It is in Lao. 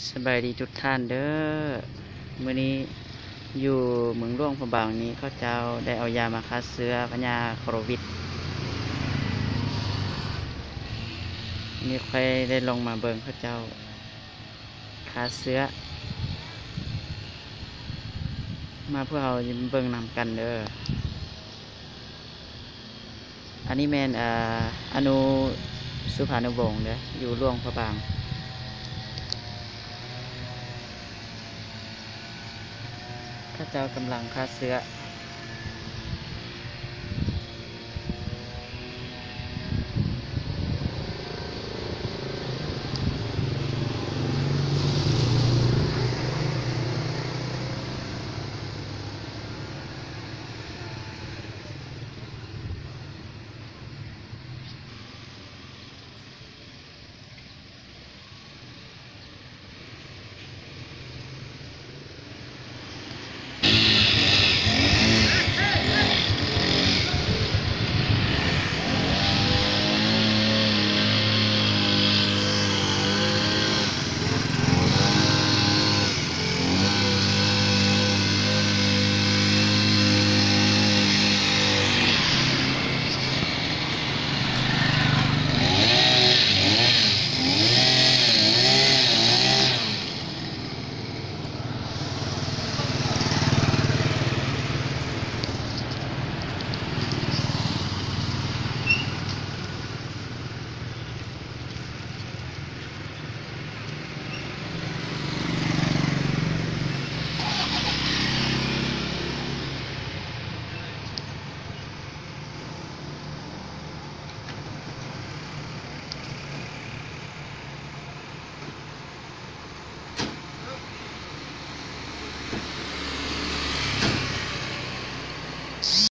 ສະບາຍດີທຸກທ່ານເດີ້. ມື້ນີ້ຢູ່ເມືອງຫຼວງພະບາງນີ້ ເຂົາເຈົ້າໄດ້ເອົາຢາມາຂ້າເຊື້ອພະຍາດໂຄວິດ. ນີ້ຂ້ອຍໄດ້ລອງມາເບິ່ງເຂົາເຈົ້າຂ້າເຊື້ອ. ມາພວກເຮົາເບິ່ງນຳກັນເດີ້. ອັນນີ້ແມ່ນ ອາ ອະນຸສຸພານຸວົງເດີ້ ຢູ່ຫຼວງພະບາງ. ເຂົາເຈົ້າກຳລັງຂ້າເຊື້ອ.